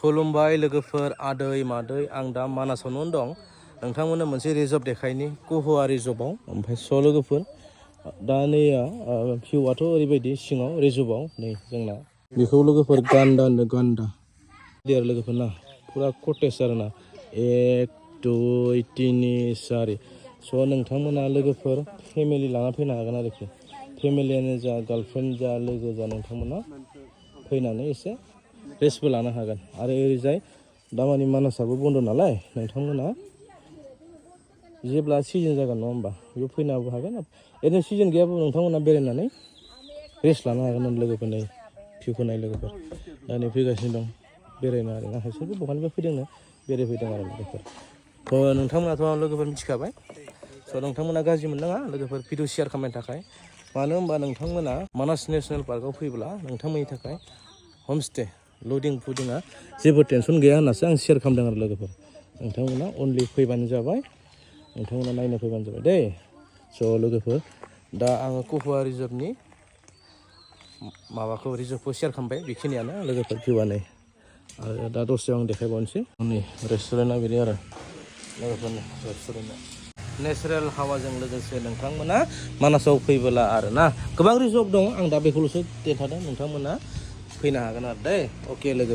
खुलुमबाय लोगोफोर आदै मादै आं दा मानासावनो दं नोंथांमोननो मोनसे रिजर्भ देखायनि कुहुआ रिजर्भआव ओमफ्राय स' लोगोफोर दा नैया भिउआथ' ओरैबायदि सिङाव रिजर्भआव नै जोंना बेखौ लोगोफोर गान्दा होनदों गान्दा देर लोगोफोर ना फुरा कटेज आरोना 1 2 3 4 स' नोंथांमोना लोगोफोर फेमिलि लाना फैनो हागोन आरोखि फेमिलियानो जा गार्लफ्रेन्ड जा लोगो जा नोंथांमोना फैनानै एसे रेस्टबो लानो हागोन आरो ओरैजाय दामानि मानासाबो बन्द' नालाय नोंथांमोना जेब्ला सिजन जागोन नङा होमबा बेयाव फैनोबो हागोन ओरैनो सिजन गैयाबो नोंथांमोना बेरायनानै रेस्ट लानो हागोन लोगोफोर नै भिउखौ नाय लोगोफोर दा नै फैगासिनो दं बेरायनो आरोना बिसोरबो बहानिफ्राय फैदोंनो बेरायफैदों आरो लोगोफोर थ' नोंथांमोनाथ' लोगोफोर मिथिखाबाय स' नोंथांमोना गाज्रि मोननाङा लोगोफोर भिडिअ शेयार खालामनो थाखाय मानो होनबा नोंथांमोना मानास नेसनेल पार्कआव फैब्ला नोंथांमोननि थाखाय हमस्टे लडिं फुडिंआ जेबो टेनसन गैया होननासो आं शेयार खालामदों आरो लोगोफोर नोंथांमोना अनलि फैबानो जाबाय नोंथांमोना नायनो फैबानो जाबाय दै स' लोगोफोर दा आङो कुहुआ रिजर्भनि माबाखौ रिजर्भखौ शेयार खालामबाय बेखिनियानो लोगोफोर भिउआ नै आरो दा दसेयाव आं देखायबावनोसै आंनि रेस्टुरेन्टआ बिदि आरो लोगोफोरनि रेस्टुरेन्टआ नेचारेल हावाजों लोगोसे नोंथांमोना मानासाव फैबोला आरोना गोबां रिजर्भ दं आं दा बेखौल'सो देखायदों नोंथांमोना फैनो हागोन आरो दै अके लोगो